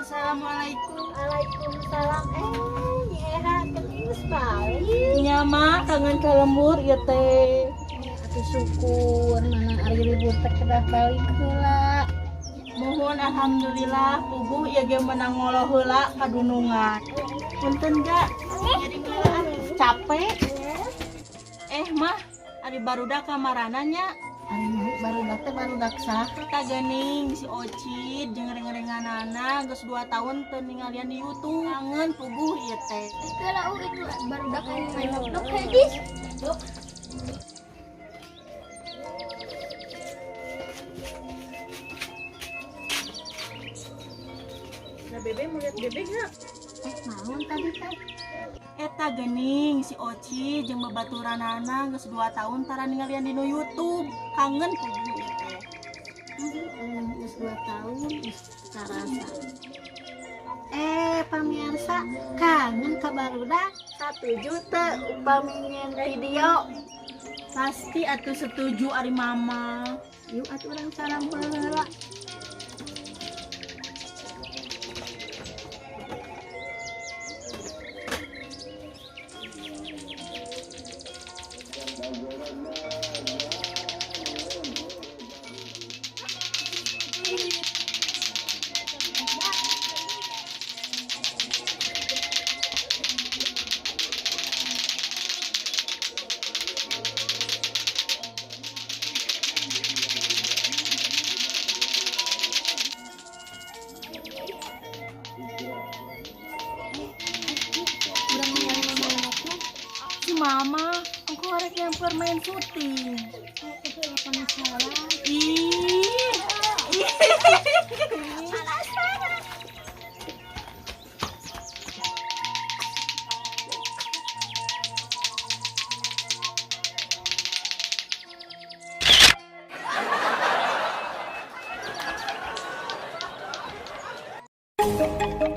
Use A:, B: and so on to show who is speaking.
A: Assalamualaikum.
B: Waalaikumsalam. Nyi Eha geus balik.
A: Nya, Mak, kangen ka lembur ieu teh.
B: Atuh syukur mana ari libur teh kedah balik heula.
A: Muhun, alhamdulillah puguh ieu ge menang ngolo heula ka dunungan. Punten ga jadi heula capek. Mah, ari barudak kamarana nya?
B: Ari barudak teh barudak saha?
A: Eta geuning si Ocit jeung reng-renganana geus 2 tahun teu ningalian di YouTube. Kangen puguh ieu teh.
C: Kalau itu barudak anu main dok hadis. Dok.
A: Nah, Bebe mau lihat Bebe nggak?
B: Naon tadi teh?
A: Eta gening si Oci jeung babaturanana geus 2 tahun tara ningalian dina YouTube. Kangen puguh ieu teh.
B: Geus 2 tahun geus karasa. Pamirsa, kangen ka barudak? Satuju teu upami nyieun video?
A: Pasti atuh setuju ari Mama.
B: Yuk atuh urang salam heula.
A: Si Mama, engko arek yang permain syuting. Ih. Ih.